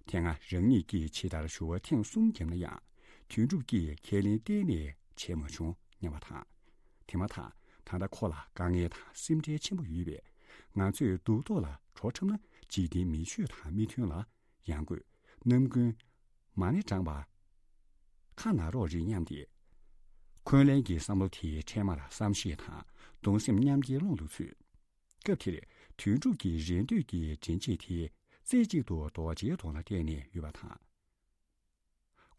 དེ་སྔ་རང་ཉིད་ཀྱིས་ཇི་ལྟར་ཞུ་བ་ཐེངས་གསུམ་བརྒྱབ་ན་ཡང་དོན་གྲུབ་ཀྱིས་ཁས་ལེན་གཏན་ནས་བྱས་མ་བྱུང་སྙམ་པ་དང་། དེ་མ་ཐག་ད་ལྟ་ཁོ་ལ་དཀའ་ངལ་དང་སེམས་ཁྲལ་ཆེན་པོ་ཡོད་པས། ང་ཚོས་སྡུག་ཐོག་ལ་བྲོ་འཁྲབ་ན་འཇིག་རྟེན་མི་ཆོས་དང་མི་མཐུན་ལ། ཡང་སྒོས་རྣམ་ཀུན་མ་ཎི་བགྲངས་པ་ཁ་ན་རོ་རེད་སྙམ་སྟེ། འཁོན་ལན་གྱི་བསམ་བློ་དེའི་འཕྲལ་མར་བསམ་ཤེས་དང་གདུང་སེམས་མཉམ་སྐྱེའི་ཀློང་དུ་ཚུད། སྐབས་དེར་དོན་གྲུབ་ཀྱི་རེ་འདོད་ཀྱི་དྲན་ཤེས་དེ་རྩེ་གཅིག་ཏུ་རྡོ་རྗེའི་གདོང་ལ་གཏད་ནས་ཡོད་པ་དང་།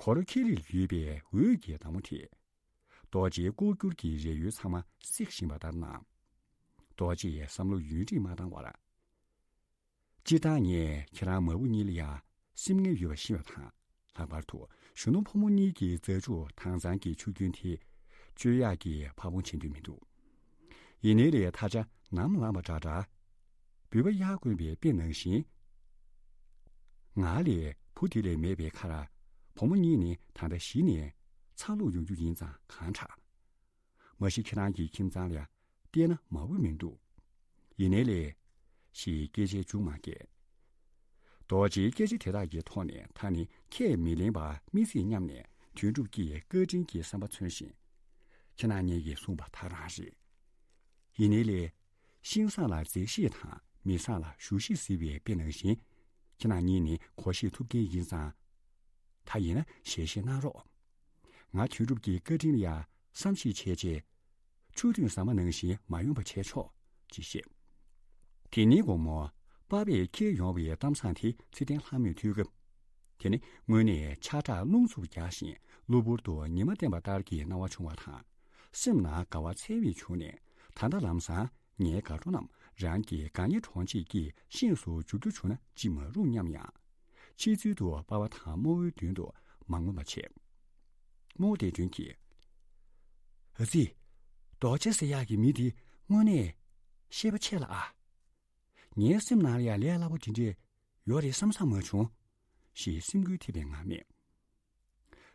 གོ་ར་ཁེ་ལི་ལ་ཡོད་པའི་འོད་ཀྱི་མདའ་མོ་དེས་རྡོ་རྗེའི་ལྐོག་གྱུར་གྱི་རེ་ཡུལ་ཚང་མ་གསིག་བཞིན་པ་ལྟར་སྣང་། རྡོ་རྗེས་བསམ་བློ་ཡུན་རིང་མ་བཏང་བར། སྤྱིར་བཏང་ངས་ཁྱེད་རང་མ་བུ་གཉིས་ལ་ཡ་སེམས་ངལ་ཡོད་པ་ཤེས་པ་དང་། ལྷག་པར་དུ་གཞོན་ནུ་ཕོ་མོ་གཉིས་ཀྱི་མཛའ་གཅུགས་དྭངས་གཙང་གི་ཆུ་རྒྱུན་དེ་གཅོད་ཡག་གི་ཕ་བོང་བྱེད་འདོད་མི་འདུག་ཡིན་ནའི་ལས་ཐ་ཆ་ནམ་ལངས་པ་འདྲ་འདྲ། འབུད་པ་ཡར་བསྐོན་པའི་དཔེ་ནང་བཞིན། ང་ལས་བུ་དེ་ལས་མེད་པའི་ཁར། བུ་མོ་གཉིས་ནི་ད་ལྟ་གཞི་ནས་འཚར་ལོངས་ཡོང་རྒྱུ་ཡིན་ཙང་གང་དྲག་མ་གཞི་ཁྱེད་རང་གི་ཁྱིམ་ཚང་ལ་ཡ་བལྟས་ན་མ་བུ་མི་འདུག་ཡིན་ནའི་ལས། ཞེས་སྐད་ཆའི་མཇུག་མ་བསྐྱལ། རྡོ་རྗེའི་སྐད་ཆ་དེ་དག་གི་ཐོག་ནས་ད་ནི་ཁས་མི་ལེན་པ་མི་སྲིད་སྙམ་ནས་དོན་གྲུབ་ཀྱིས་བཀའ་དྲིན་གྱི་བསམ་པ་མཚོན་བཞིན། ཁྱེད་རང་གཉིས་ཀྱིས་གསུངས་པ་ད་རང་རེད། ཡིན་ནའི་ལས། ཤིང་བཟང་ལ་འཛེགས་ཤེས་དང་མི་བཟང་ལ་ཞུ་ཤེས་ཟེར་བའི་དཔེ་ནང་བཞིན། ཁྱེད་རང་གཉིས་ནི་གོ་ཤེས་ཐུབ་མཁན་ཡིན་ཙང་། ད་ཡིན་ན་ཞལ་བཞེས་གནང་རོགས། ང་དོན་གྲུབ་ཀྱི་བཀའ་དྲིན་ལ་ཡ་བསམ་ཤེས་བྱས་རྗེས། ཆུ་ཐུན་ཟ་མ་ནང་བཞིན་མ་ཡོང་པ་བྱས་ཆོག་ཅེས་བཤད། དེ་ནས་དགོང་མོ་པ་ཕས་འཁྱེར་ཡོང་བའི་གཏམ་བཟང་དེ་ཚེ་བརྟན་ལྷ་མོས་ཐོས་སྐབས། དེ་ནི་དངོས་གནས་ཆགས་སྒྲ་རླུང་འཚུབ་རྒྱག་བཞིན་ གློ་བུར་དུ་ཉི་མ་བསྟན་པ་ལྟར་གྱི་སྣང་བ་བྱུང་བ་དང་། སེམས་ནང་དགའ་བ་ཚད་མེད་བྱུང་ནས། ད་ལྟ་ལམ་སང་ངའི་དགའ་སྤྲོ་རྣམས་རང་གི་དགའ་ཉེ་གྲོང་ཁྱེར་གྱི་ཤིང་སུ་འཇུག་རྒྱུ་བྱུང་ན་ཅི་མ་རུང་སྙམ་ཡང་། ཕྱི་ཚུལ་དུ་དཔའ་བ་དང་རྨོ་བོའི་མདུན་དུ་མ་ངོམས་པ་བྱས། རྨོ་བོ་བདེ་དོན་གྱིས། ཨ་ཙི། རྡོ་རྗེ་ཟེར་ཡག་གི་མི་དེ་དངོས་གནས་ཤེས་པ་ཆེ་ལ་ཨ། ངའི་སེམས་ནང་ལ་ཡང་ལས་སླ་པོ་དེ་འདྲས་ཡོད་རེད་བསམ་བསམ་མ་བྱུང་། ཞེས་སེམས་འགུལ་ཐེབས་པའི་ངང་སྨྲས།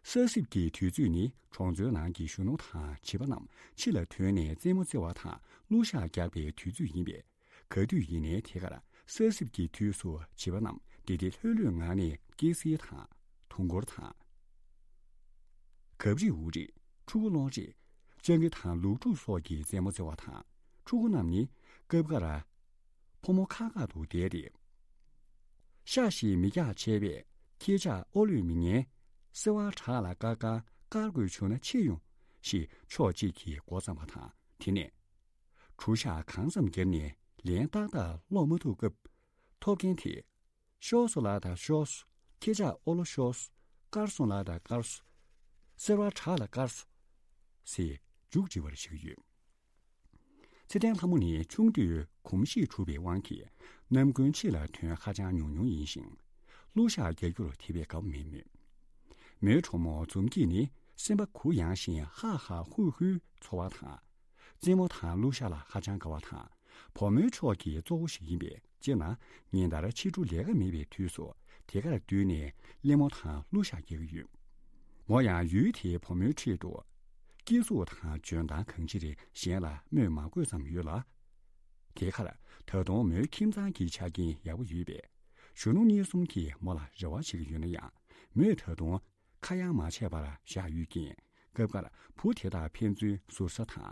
གསར་གཟིམ་གྱི་དུས་ཚོད་ནི་གྲོང་ཚོའི་ནང་གི་གཞོན་ནུ་དང་བྱིས་པ་རྣམས་ཕྱི་ལ་ཐོན་ནས་རྩེད་མོ་རྩེ་བ་དང་གླུ་ཤགས་རྒྱག་པའི་དུས་ཚོད་ཡིན་པས། ག་དུས་ཡིན་ནའི་དེ་གར་གསར་གཟིམ་གྱི་དུས་སུ་བྱིས་པ་རྣམས་བདེ་བདེ་ལྷོད་ལྷོད་ངང་ནས་སྐྱེ་སེར་དང་དུང་སྐོར་དང་། གབ་རིས་འུར་རིས། ཕྲུ་གུ་སློང་རིས། སྤྱང་ཀི་དང་ལུག་ཕྲུག་སོགས་ཀྱི་རྩེད་མོ་རྩེ་བ་དང་། ཕྲུ་གུ་རྣམས་ནི་སྐབས་འགར་ཕོ་མོ་ཁག་ཁག་ཏུ་བསྡད་དེ། ཤ་ཞིག་མི་རྒྱགས་བྱས་པས་ཁྱེད་ཅག་ཨོ་ལོས་མི་ཉན། སེར་བ་བྲག་ལ་དཀར་དཀར་དཀར་དགོས་བྱུང་ན་ཕྱིར་ཡོང་། ཞེས་ཕྱོགས་གཅིག་གིས་མགོ་བརྩམས་པ་དང་དེ་ནས། གྲུ་ཤགས་གང་ཙམ་བརྒྱབ་ནས་ལན་ཏག་ཏག་སློག་མ་ཐུབ་སྐབས། ཐོབ་མཁན་དེས། ཤོར་སོང་ལགས་དང་ཤོར་སོང་། ཁྱེད་ཅག་ཨོ་ལོ་ཤོར་སོང་། དཀར་སོང་ལགས་དང་དཀར་སོང་། སེར་བ་བྲག་ལ་དཀར་སོང་། ཟེར་མཇུག་སྒྲིལ་བར་བྱེད་ཀྱི་ཡོད། ཚེ་བརྟན་ལྷ་མོ་ནི་ཆུང་དུས་གོམས་གཤིས་གྲུབ་པའི་དབང་གིས་ནམ་རྒྱུན་ཕྱི་ལ་ཐོན་ཧ་ཅང་ཉུང་ཉུང་ཡིན་ཞིང་། གླུ་ཤགས་རྒྱག་རྒྱུར་དེ་བས་དགའ་བོ་མེད་མོད། མོའི་གྲོགས་མོ་འཛོམས་སྐྱིད་ནི་སེམས་པ་གུ་ཡངས་ཤིང་ཧ་ཧ་ཧུ་ཧུའི་འཚོ་བ་དང་། རྩེད་མོ་དང་གླུ་ཤགས་ལ་ཧ་ཅང་དགའ་བ་དང་། བུ་མོའི་ཕྱོགས་ཀྱི་གཙོ་བོ་ཞིག་ཡིན་པས། སྤྱིར་ན་ཉིན་ལྟར་ཕྱི་དྲོ་ལས་ཀ་མེད་པའི་དུས་སུ་དེ་གར་འདུས་ནས་གླེང་མོ་དང་གླུ་ཤགས་རྒྱག་གི་ཡོད། འོ་ཡང་ཡུལ་དེའི་བུ་མོའི་ཁྲོད་དུ། སྐྱེ་གཟུགས་དང་འཇོན་ཐང་གང་ཅི་རེད་གཞན་ལ་སྨོས་མ་དགོས་ཙམ་ཡོད་ལ། དེ་གར་ད་དུང་མོའི་ཁྱིམ་ཚང་གི་ཆ་རྐྱེན་ཡག་པོ་ཡོད་པས། གཞོན་ནུ་གཉིས་གསུམ་གྱིས་མོ་ལ་རེ་བ་བྱེད་ཀྱི་ཡོད་ན་ཡང་། མོས་ད་དུང་ཁ་ཡང་མ་བྱས་པར་བཞག་ཡོད་རྐྱེན། སྐབས་འགར་བུ་དེ་དག་ཕན་ཚུན་ཟུར་ཟ་དང་།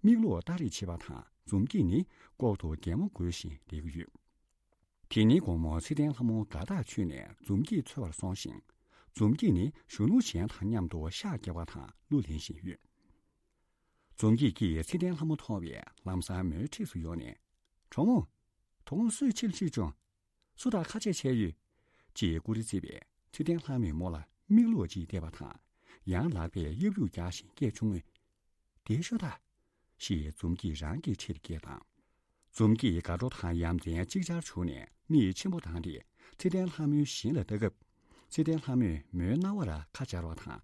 མིག་ལོག་ལྟ་རེས་བྱེད་པ་དང་། འཛོམས་སྐྱིད་ནི་ལྐོག་ཏུ་གད་མོ་དགོད་བཞིན་བསྡད་ཀྱི་ཡོད། དེ་ནས་དགོང་མོ་ཚེ་བརྟན་ལྷ་མོ་དགའ་ཐག་ཆོད་ནས་འཛོམས་སྐྱིད་འཚོལ་བར་སོང་ཞིང་། འཛོམས་སྐྱིད་ནི་གཞོན་ནུ་གཞན་དང་མཉམ་དུ་ཤགས་རྒྱག་པ་དང་གླུ་ལེན་བཞིན་ཡོད། འཛོམས་སྐྱིད་ཀྱིས་ཚེ་བརྟན་ལྷ་མོ་མཐོང་བས་ལམ་སང་མོའི་འཁྲིས་སུ་ཡོང་ནས། གྲོགས་མོ། དོ་དགོང་སུས་ཕྱིར་ཁྲིད་བྱུང་། སུ་དང་ཁ་ཆད་བྱས་ཡོད། ཅེས་ཀུ་རེ་བརྩིས་པས་ཚེ་བརྟན་ལྷ་མོས་མོ་ལ་མིག་ལོག་ཅིག་བལྟས་པ་དང་། ཡང་ལག་པས་གཡབ་གཡུག་རྒྱག་བཞིན་སྐད་ཆུང་ངུས། བསྡད་ཤོག་ད། ཞེས་འཛོམས་སྐྱིད་རང་གི་འཁྲིས་སྐད་བཏང་། འཛོམས་སྐྱིད་དགའ་སྤྲོ་དང་ཡ་མཚན་ཅིག་ཅར་བྱུང་ནས་མིག་ཆེན་པོ་བཏང་སྟེ་ཚེ་བརྟན་ལྷ་མོའི་བཞིན་ལ་ལྟ་སྐབས། ཚེ་བརྟན་ལྷ་མོས་མོའི་རྣ་བར་ཁ་སྦྱར་བ་དང་།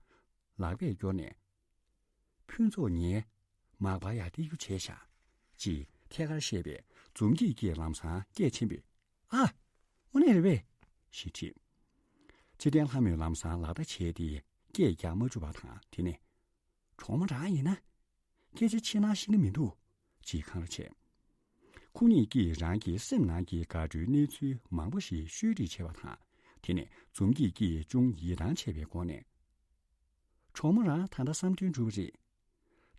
ལག་པས་སྐྱོར་ནས། ཕུན་ཚོགས་ངའི་མག་པར་ཡར་སྟེར་རྒྱུ་བྱས་ཤག་ཅེས་ཐད་ཀར་བཤད་པས་འཛོམས་སྐྱིད་ཀྱིས་ལམ་སང་སྐད་ཆེན་པོས། ཨ། དངོས་གནས་རེད་པས། ཞེས་དྲིས། ཚེ་བརྟན་ལྷ་མོས་ལམ་སང་ལག་བརྡ་བྱས་ཏེ་སྐད་རྒྱག་མ་བཅུག་པ་དང་དེ་ནས། གྲོགས་མོ་རང་ཡིན་ན། སྐད་ཆ་ཕྱི་ནང་ཤེས་ཀྱི་མི་འདུག་ཅེས་འཁང་ར་བྱས། ཁོ་གཉིས་ཀྱིས་རང་གི་སེམས་ནང་གི་དགའ་སྤྲོའི་གནས་ཚུལ་མང་པོ་ཞིག་ཤོད་སྒྲིག་བྱས་པ་དང་དེ་ནས་འཛོམས་སྐྱིད་ཀྱིས་ཅུང་ཡིད་ཐང་ཆད་པའི་སྒོ་ནས། གྲོགས་མོ་རང་ད་ལྟ་བསམ་དོན་འགྲུབ་པ་རེད།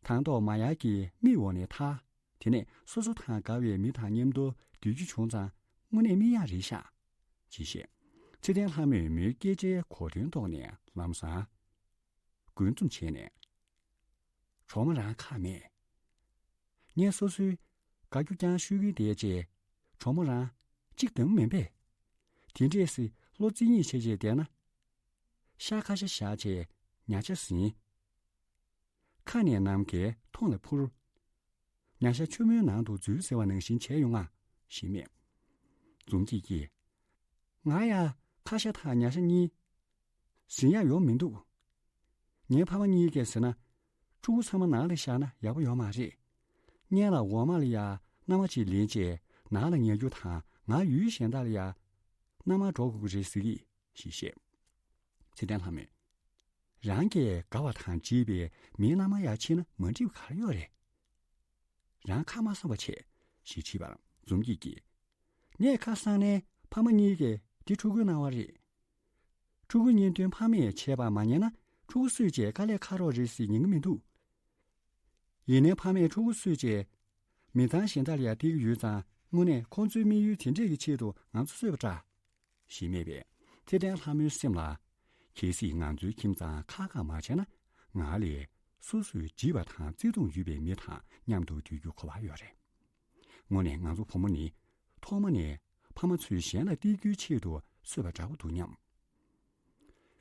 དང་ཐོག་མ་ཡར་གྱི་མིག་འོག་ནས་ཐར། དེ་ནས་སོ་སོ་དང་དགའ་བའི་མི་དང་མཉམ་དུ་སྡོད་རྒྱུ་བྱུང་ཙང་དངོས་གནས་མིག་ཡག་རེད་ཤག་ཅེས་བཤད། ཚེ་བརྟན་ལྷ་མོས་མོའི་སྐད་ཆའི་གོ་དོན་རྟོགས་ནས་ལམ་སང་མགོ་འཛུམ་བྱས་ནས། གྲོགས་མོ་རང་ཁག་མེད། ངས་སོ་སོའི་དགའ་སྐྱོ་རྐྱང་ཤོད་ཀྱིན་བསྡད་རྗེས་གྲོགས་མོ་རང་གཅིག་དང་མིན་པས། དེ་འདྲས་སེ་བློ་རྩིས་གཉིས་བྱས་རྗེས་བསྡད་ན། ཤ་ཁ་ཤ་བཞག་རྗེས་ཉ་ཆ་ཟིན། ཁ་ནས་ནམ་མཁའི་མཐོངས་ལ་འཕུར། ཉ་ཤ་ཆུ་མོའི་ནང་དུ་འཛུལ་ཟེར་བ་ནང་བཞིན་བྱས་ཡོང་ང་། ཞེས་སྨྲས། འཛོམས་སྐྱིད་ཀྱིས། ང་ཡ་ཁ་ཤ་དང་ཉ་ཤ་གཉིས་ཟིན་ཡག་ཡོང་མི་འདུག་ངའི་ཕ་མ་གཉིས་ཀས་ཟེར་ན། ཕྲུ་གུ་ཚང་མ་ནང་ལ་བཞག་ན་ཡག་པོ་ཡོད་མ་རེད། སྔོན་ལ་འོག་མ་ལ་ཡ་མནའ་མ་གཅིག་ལེན་རྗེས་ནང་ལ་ཉར་རྒྱུ་དང་ང་ཡུལ་གཞན་དག་ལ་ཡ་མནའ་མར་འགྲོ་དགོས་ཀྱི་རེད་ཟེར་གྱིས། ཞེས་བཤད། ཚེ་བརྟན་ལྷ་མོས། རང་གིས་དགའ་བ་དང་བརྗིད་པའི་མིའི་མནའ་མར་ཡར་ཕྱིན་ན་མ་འགྲིག་པ་ག་རེ་ཡོད་རེད། རང་ཁ་མ་གསང་བ་བྱས། ཞེས་དྲིས་པར་འཛོམས་སྐྱིད་ཀྱིས། ངས་ཁ་གསང་ནའི་ཕ་མ་གཉིས་ཀས་འདི་ཕྲུ་གུའི་སྣང་བ་རེད། ཕྲུ་གུ་གཉེན་སྟོན་ཕ་མས་བྱས་པ་མ་ཉན་ན་ཕྲུ་གུ་གསོས་རྗེས་དཀའ་ལས་ཁག་རོགས་རེད་ཟེར་ཉན་གྱི་མི་འདུག་ཡིན་ནའི་ཕ་མས་ཕྲུ་གུ་གསོས་རྗེས་མི་ཚང་གཞན་དག་ལ་ཡ་སྟེར་གྱི་ཡོད་ཙང་དངོས་གནས་ཁོང་ཚོའི་དམིགས་ཡུལ་དེ་འདྲས་ཀྱི་ཆེད་དུ་ང་ཚོ་གསོས་པ་འདྲ། ཞེས་སྨྲས་པས་ཚེ་བརྟན་ལྷ་མོའི་སེམས་ལ། གལ་སྲིད་ང་ཚོའི་ཁྱིམ་ཚང་ཁག་ཁག་མ་བྱས་ན་ང་ལས་སོ་སོས་བརྗིད་པ་དང་བརྩེ་དུང་ཡོད་པའི་མི་དང་མཉམ་དུ་སྡོད་རྒྱུ་གོ་བ་ཡོད་རེད། དངོས་གནས་ང་ཚོ་བུ་མོ་ནི་ཐོག་མ་ནས་ཕ་མ་ཚོས་གཞན་ལ་སྟེར་རྒྱུའི་ཆེད་དུ་གསོས་པ་འདྲ་པོ་འདུག་སྙམ།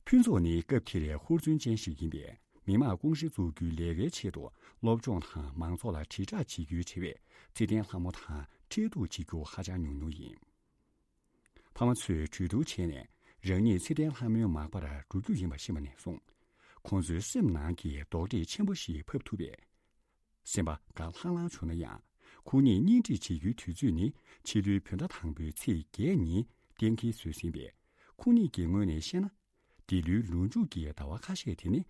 ཕུན་ཚོགས་ནི་སྐབས་དེར་ཧུར་བརྩོན་ཅན་ཞིག་ཡིན་པས། མི་དམངས་ཀུང་སི་འཛུགས་རྒྱུའི་ལས་ཀའི་ཆེད་དུ་སློབ་སྦྱོང་དང་མང་ཚོགས་ལ་དྲིལ་བསྒྲགས་བྱེད་རྒྱུའི་དྲི་བས་ཚེ་བརྟན་ལྷ་མོ་དང་འཕྲད་ཐུག་བྱེད་རྒྱུ་ཧ་ཅང་ཉུང་ཉུང་ཡིན། ཕ་མ་ཚོས་གྲོས་བསྡུར་བྱས་ནས། རང་ཉིད་ཚེ་བརྟན་ལྷ་མོའི་མག་པར་འགྲོ་རྒྱུ་ཡིན་པ་ཤེས་པ་ནས་བཟུང་། ཁོང་ཚོའི་སེམས་ནང་གི་རྡོག་ཁྲེས་ཆེན་པོ་ཞིག་ཕབ་ཐུབ་པས། སེམས་པ་དགའ་ལྷང་ལྷང་བྱུང་ན་ཡང་། ཁོང་གཉིས་གཉེན་སྒྲིག་བྱེད་རྒྱུའི་དུས་ཚོད་ནི་ཕྱི་ལོའི་བོད་ཟླ་དང་པོའི་ཚེས་བརྒྱད་ཉིན་གཏན་འཁེལ་བཟོས་ཟིན་པས། ཁོང་གཉིས་ཀྱི་ངོས་ནས་བཤད་ན། འདི་ལོའི་ལོ་མཇུག་གི་ཟླ་བ་ཁ་ཤས་དེ་ནི།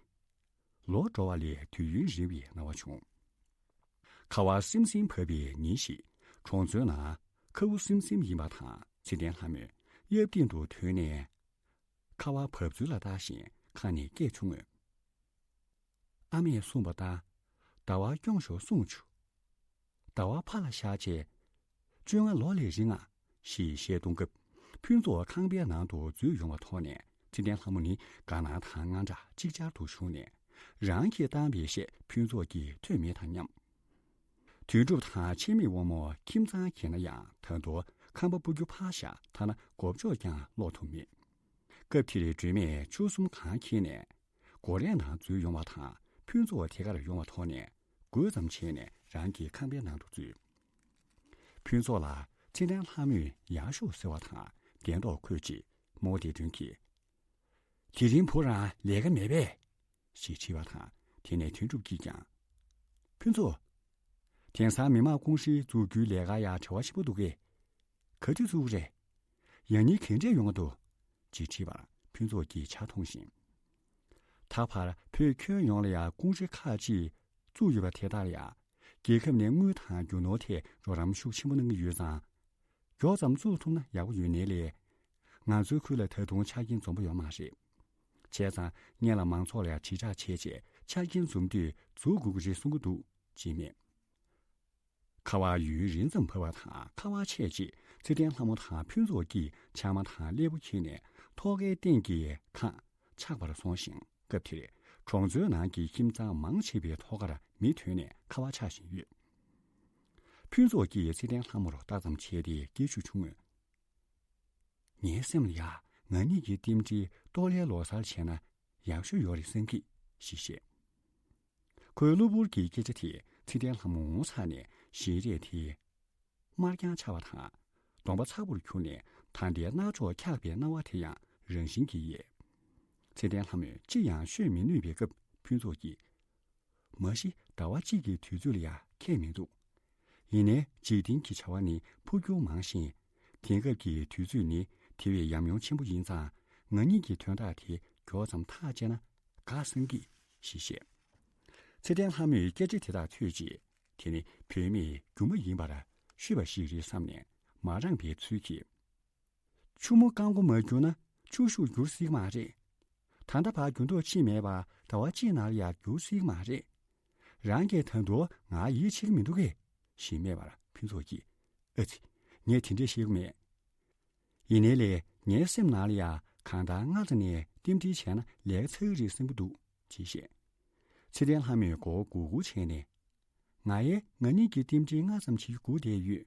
ལོ་འགྲོ་བ་ལས་དུས་ཡུན་རིང་བའི་སྣང་བ་བྱུང་། ཁ་བ་སིམ་སིམ་བབས་པའི་ཉིན་ཞིག་གྲོང་ཚོའི་ནང་ཁ་འུ་སིམ་སིམ་ཡིན་པ་དང་། ཚེ་བརྟན་ལྷ་མོས་གཡབ་སྟེང་དུ་ཐོན་ནས། ཁ་བ་བབས་ཚུལ་ལ་བལྟ་བཞིན་ཁ་ནས་སྐད་བྱུང་ངོ་། ཨ་མས་གསུངས་པ་ལྟར། ཟླ་བ་སྐྱོང་ཤོག་གསུངས་བྱུང་། ཟླ་བ་ཕར་ལ་བཞག་བྱས། བཅོ་ལྔ་ལོ་ལས་རིང་ང་། ཞེས་གཞས་གཏོང་སྐབས། ཕུན་ཚོགས་ཁང་པའི་ནང་དུ་འཛུལ་ཡོང་བ་མཐོང་ནས། ཚེ་བརྟན་ལྷ་མོ་ནི་དགའ་སྣང་དང་དངངས་སྐྲག་ཅིག་ཅར་དུ་ཞུགས་ནས། རང་གིས་བཏང་བའི་གཞས་ཕུན་ཚོགས་ཀྱིས་ཐོས་མེད་དང་མཉམ། དོན་གྲུབ་དང་འཆི་མེད་དབང་མོ་ཁྱིམ་ཚང་གྱེས་ན་ཡང་། ད་དུང་ཁང་པ་སྤོ་རྒྱུ་ཕར་བཞག་ཐ་ན་སྒོ་ཕྱོགས་ཀྱང་སློག་ཐུབ་མེད། སྐབས་དེར་སྒྲོལ་མས་ཆུ་གསུམ་གང་འཁྱེར་ནས། སྒོ་རའི་ནང་འཛུལ་ཡོང་བ་དང་། ཕུན་ཚོགས་དེ་གར་ཡོང་བ་མཐོང་ནས། དགོད་ཙམ་བྱས་ནས་རང་གི་ཁང་པའི་ནང་དུ་འཛུལ། ཕུན་ཚོགས་ལ་ཚེ་བརྟན་ལྷ་མོས་ཡར་ཤོག་ཟེར་བ་དང་གདན་ཐོག་འཁོད་རྗེས། རྨོ་བདེ་སྒྲོན་གྱིས། དེ་རིང་བུ་རང་ལས་ཀ་མེད་པས། ཞེས་དྲིས་པ་དང་། དེ་ནས་དོན་གྲུབ་ཀྱིས་ཀྱང་། ཕུན་ཚོགས། དེང་སང་མི་དམངས་ཀུང་སི་འཛུགས་རྒྱུའི་ལས་ཀ་ཡང་བྲེལ་བ་ཆེན་པོ་འདུག་གས། ག་དུས་ཚུགས་རེད། ཡང་སྙིང་ག་འདྲས་ཡོང་གི་འདུག་ཅེས་དྲིས་པར་ཕུན་ཚོགས་ཀྱིས་ཇ་འཐུང་བཞིན། ད་བར་བོད་ཁྱོན་ཡོངས་ལ་ཡང་ཀུང་སི་ཁག་ཅིག་བཙུགས་ཡོད་པ་དེ་དག་ལ་ཡང་། རྒྱལ་ཁབ་ནས་དངུལ་དང་རྒྱུ་ནོར་ཐད་རོགས་རམ་ཤུགས་ཆེན་པོ་གནང་གི་ཡོད་ཙང་། མགྱོགས་ཙམ་བཙུགས་ཐུབ་ན་ཡག་པོ་ཡོད་ནའི་ལས། ང་ཚོའི་ཁུལ་ལ་ད་དུང་ཆ་རྐྱེན་འཛོམས་པོ་ཡོད་མ་རེད། བྱས་ཙང་སྔོན་ལ་མང་ཚོགས་ལ་ཡང་དྲིལ་བསྒྲགས་བྱས་རྗེས་ཆ་རྐྱེན་འཛོམས་དུས་འཛུགས་དགོས་ཀྱི་རེད་གསུང་གི་འདུག་ཅེས་སྨྲས། ཁ་བ་ཡུན་རིང་ཙམ་བབས་པ་དང་ཁ་བ་ཆད་རྗེས་ཚེ་བརྟན་ལྷ་མོ་དང་ཕུན་ཚོགས་ཀྱིས་ཆང་མ་དང་སླེ་པོ་འཁྱེར་ནས་ཐོག་ཁའི་སྟེང་གི་ཁང་ཆགས་པར་སོང་ཞིང་། སྐབས་དེར་གྲོང་ཚོའི་ནང་གི་ཁྱིམ་ཚང་མང་ཆེ་བའི་ཐོག་ཁར་མེ་ཐོན་ནས་ཁ་བ་ཆགས་བཞིན་ཡོད། ཕུན་ཚོགས་ཀྱིས་ཚེ་བརྟན་ལྷ་མོར་ལྟ་ཙམ་བྱས་ཏེ་སྐད་ཤུགས་ཆུང་ངུས། ངའི་སེམས་ལ་ཡ་ང་གཉིས་ཀྱི་རྟེན་འབྲེལ་གཏོར་ལེན་ལོ་གསར་བྱས་ན་ཡག་ཤོས་ཡོད་རེད་བསམ་གི། ཞེས་བཤད། ཁོའི་གློ་བུར་གྱི་སྐད་ཆ་དེས་ཚེ་བརྟན་ལྷ་མོ་ངོ་ཚ་ནས་ཞལ་རས་དེ་དམར་རྐྱང་ཆགས་པ་དང་གདོང་པ་ཚ་པོར་གྱུར་ནས། ད་ལྟའི་རྣག་ཕྱོགས་འཁྱག་པའི་སྣང་བ་དེ་ཡང་རང་བཞིན་གྱིས་ཡལ། ཚེ་བརྟན་ལྷ་མོས་ཅི་ཡང་ཤོད་མི་ནུས་པའི་སྐབས་ཕུན་ཚོགས་ཀྱིས། མ་གཞི་ཟླ་བ་གཅིག་གི་དུས་ཚོད་ལ་ཡང་ཁྱད་མི་འདུག་ཡིན་ནའི་འཇིག་རྟེན་གྱི་བྱ་བ་ནི་འཕོ་འགྱུར་མང་ཞིང་། དེང་སྐབས་ཀྱི་དུས་ཚོད་ནི་དེ་བས་ཡམ་ཡོམ་ཆེན་པོ་ཡིན་ཙང་། ང་གཉིས་ཀྱི་དོན་དག་དེ་མགྱོགས་ཙམ་ཐག་བཅད་ན་དགའ་བསམ་གི། ཞེས་བཤད། ཚེ་བརྟན་ལྷ་མོས་སྐད་ཆ་དེ་དག་ཐོས་རྗེས། དེ་ནི་བུད་མེད་སྒྱུ་མ་ཡིན་པར་ཤོད་པ་ཞིག་རེད་བསམ་ནས་མ་རངས་པའི་ཚུལ་གྱིས། ཆུ་མོ་རྐང་མགོ་མ་བསྒྱུར་ན་ཆུ་ཤུགས་འགྱུར་སྲིད་མ་རེད། ད་ལྟ་བར་འགྱུར་ལྡོག་ཕྱིན་མེད་པ་ཟླ་བ་གཅིག་ནང་ལ་ཡང་འགྱུར་སྲིད་མ་རེད། རང་གིས་ད་དུང་ང་ཡིད་ཆེས་ཀྱི་མི་འདུག་གས། ཞེས་སྨྲས་པར་ཕུན་ཚོགས་ཀྱིས། ཨ་ཙི། ངས་དེ་འདྲས་བཤད་ཀྱི་མེད། ཡིན་ནའི་ལས་ངའི་སེམས་ནང་ལ་ཡང་གང་ལྟར་སྔ་ཙམ་ནས་རྟེན་འབྲེལ་བྱས་ན་ལས་ཀ་ཚར་གི་རེད་བསམ་གྱི་འདུག་ཅེས་བཤད། ཚེ་བརྟན་ལྷ་མོས་མགོ་བོ་སྒུར་སྒུར་བྱས་ནས། ང་ཡང་ང་གཉིས་ཀྱི་རྟེན་འབྲེལ་སྔ་ཙམ་བྱེད་རྒྱུ་སྒུག་བསྡད་ཡོད།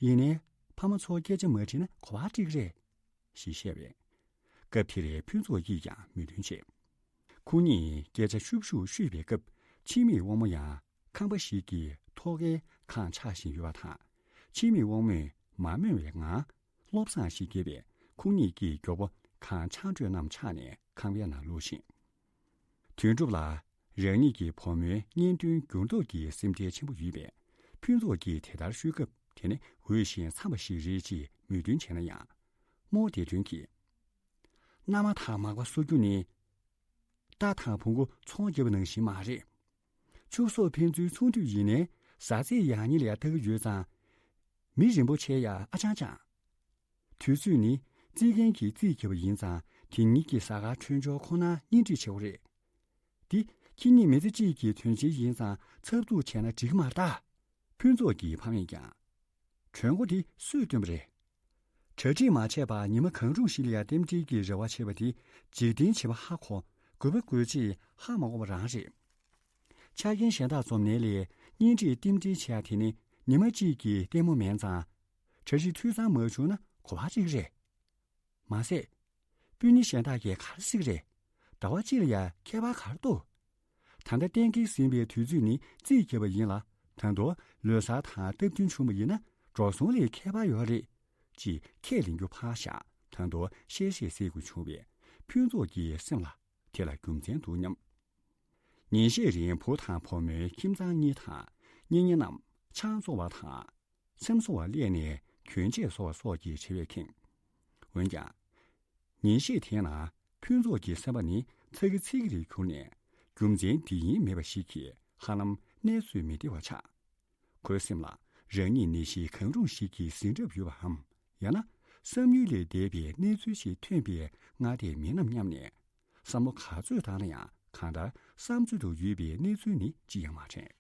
ཡིན་ནའི་ཕ་མ་ཚོར་སྐད་ཆ་མ་དྲིས་ན་ག་པར་འགྲིག་རེད། ཞེས་བཤད་པས། སྐབས་དེར་ཕུན་ཚོགས་ཀྱིས་ཀྱང་མོས་མཐུན་བྱས། ཁོ་གཉིས་སྐད་ཆ་ཤུབ་ཤུབ་ཤོད་པའི་སྐབས་འཆི་མེད་དབང་མོ་ཡང་ཁང་པ་ཞིག་གི་ཐོག་ཁའི་ཁང་ཆགས་བཞིན་ཡོད་པ་དང་། འཆི་མེད་དབང་མོས་མ་སྨྲས་པའི་ངང་བློ་བཟང་ཞིག་བརྒྱབ་པས་ཁོ་གཉིས་ཀྱིས་མགྱོགས་པོ་ཁང་ཆགས་འགྲོས་རྣམས་ཆགས་ནས་ཁང་པའི་ནང་ལུས་ཤིང་། དོན་གྲུབ་ལ་རང་ཉིད་ཀྱི་བུ་མོའི་གཉེན་དོན་འགྱུར་ལྡོག་གི་སེམས་ཁྲལ་ཆེན་པོ་ཡོད་པས། ཕུན་ཚོགས་ཀྱིས་དེ་ལྟར་ཤོད་སྐབས་དེ་ནི་འོས་ཤིང་འཚམས་པ་ཞིག་རེད་ཅེས་མོས་མཐུན་བྱས་ན་ཡང་། རྨོ་བདེ་སྒྲོན་གྱིས། མནའ་མ་དང་མག་པ་གསོ་རྒྱུ་ནི། རྟ་དང་བོང་གུ་ཚོང་རྒྱབ་པ་ནང་བཞིན་མ་རེད། ཕྱུགས་ཟོག་ཕན་ཚུན་ཚོང་འདུས་ཡིན་ནའི་བཟའ་ཚིག་ཡག་ཉེས་ལ་ཡ་ལྟ་གི་ཡོད་ཙང་། མི་རིན་པོ་ཆེ་ཡ་ཨ་ཅང་ཅང་། དུས་ཚོད་ནི་རྩིས་མཁན་གྱིས་རྩིས་བརྒྱབ་པ་ཡིན་ཙང་། དེ་ཉིད་ཀྱི་གཟའ་སྐར་འཕྲོད་སྦྱོར་ཁོ་ན་གཉེན་སྒྲིག་བྱེད་དགོས་རེད། འདི་ཁྱེད་གཉིས་མི་ཚེ་གཅིག་གི་དོན་ཆེན་ཡིན་ཙང་འཚབ་འཚུབ་བྱས་ན་འགྲིག་གི་མ་རེད་ད། ཕུན་ཚོགས་ཀྱི་ཕ་མས་ཀྱང་། གྲོད་མགོ་དེ་སུས་སྟོན་པ་རེད། གྲ་སྒྲིག་མ་བྱས་པར་ཉི་མ་གང་རུང་ཞིག་ལ་ཡ་རྟེན་འབྲེལ་གྱི་རེ་བ་བྱེད་པ་དེ་འཇིག་རྟེན་བྱེད་པ་ཧ་གོ། དགོས་པ་དགོས་ཆེད་ཧ་མ་གོ་བ་རང་རེད། ཆ་རྐྱེན་གཞན་དག་འཛོམས་ནའི་ལས་གཉེན་སྒྲིག་རྟེན་འབྲེལ་བྱེད་ཡ་དེ་ནི་ཉི་མ་གཅིག་གི་ལྟད་མོ་མིན་ཙང་། གྲ་སྒྲིག་འཐུས་ཚང་མ་བྱུང་ན་གོ་བ་གཅིག་རེད། མ་ཟད། སྤུན་ཉེ་གཞན་དག་གིས་ག་རེ་ཟེར་གི་རེད། ཟླ་བ་གཅིག་ལ་ཡང་ཁྱད་པར་ག་རེ་འདུག་ད་ལྟ་གཏན་འཁེལ་ཟིན་པའི་དུས་ཚོད་ནི་རྩིས་བརྒྱབ་པ་ཡིན་ལ། ད་དུང་ལོ་གསར་དང་སྟབས་བསྟུན་བྱུང་བ་ཡིན་ན་འགྲོ་སོང་ལས་ཁྱད་པར་ཡོད་རེད། ཅེས་ཁས་ལེན་རྒྱུ་ཕར་བཞག་ད་དུང་གཤེ་གཤེ་ཟེར་དགོས་བྱུང་བས་ཕུན་ཚོགས་ཀྱི་སེམས་ལ་དེ་ལ་རྒྱུ་མཚན་འདུག་སྙམ། ཉིན་ཤས་རིང་བུ་དང་བུ་མོའི་ཁྱིམ་ཚང་གཉིས་དང་། གཉེན་ཉེ་རྣམས་ཆང་བཙོང་བ་དང་། ཚེམ་བཟོ་བར་སླེབས་ནས་གྱོན་ཆས་བཟོ་བ་སོགས་ཀྱི་བྱ་བས་ཁེངས། འོན་ཀྱང་། ཉིན་ཤས་དེའི་ནང་ཕུན་ཚོགས་ཀྱི་སེམས་པ་ནི་ཚ་གི་ཚིག་གི་རེ་གྱུར་ནས། རྒྱུ་མཚན་འདི་ཡིན་མེད་པ་ཞིག་གིས་ཧ་ལམ་གནས་ཚུལ་མི་བདེ་བ་ཆགས། ཁོའི་སེམས་ལ་རང་ཉིད་ནད་གཞི་གང་རུང་ཞིག་གི་ཟིན་གྲབས་ཡོད་པའམ། ཡང་ན་བསམ་ཡུལ་ལས་འདས་པའི་གནས་ཚུལ་ཞིག་ཐོན་པའི་སྔ་ལྟས་མིན་ནམ་སྙམ་ནས། བསམ་བློ་ག་ཚོད་བཏང་ན་ཡང་གང་ལྟར་བསམ་ཚུལ་དུ་ཡོད་པའི་གནས་ཚུལ་ནི་ཅི་ཡང་མ་དྲན།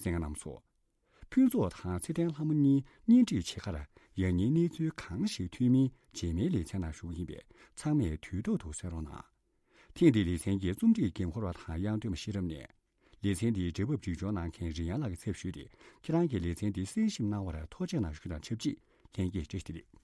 གསན་མཁན་རྣམ་ཚོ། ཕུན་ཚོགས་དང་ཚེ་བརྟན་ལྷ་མོ་གཉིས་གཉེན་སྒྲིག་བྱེད་ཁར་ཡང་སྙིང་གནས་ཚུལ་གང་ཞིག་ཐོན་མིན་རྗེས་མའི་ལེ་ཚན་ནང་ཞུ་གི་ཡིན་པས་ཚང་མས་དུས་ཐོག་ཏུ་གསན་རོགས་གནང་། ཐེངས་འདིའི་ལེ་ཚན་གྱི་རྩོམ་སྒྲིག་འགན་འཁུར་བ་དང་དབྱངས་སྟོན་པ་ཤེས་རབ་ནས། ལེ་ཚན་འདིའི་འབྲེལ་བ་སྒྲིག་སྦྱོར་གནང་མཁན་རིན་ཡང་ལགས་ཀྱི་ཚབ་ཞུས་ཏེ། ཁྱེད་རང་གིས་ལེ་ཚན་འདི་གསན་ཞིབ་གནང་བར་ཐུགས་རྗེ་ཆེ་གནང་ཞུ་རྒྱུ་དང་ཆབས་ཅིག་ལྷན་རྒྱས་བཀྲ་ཤིས་བདེ་ལེགས།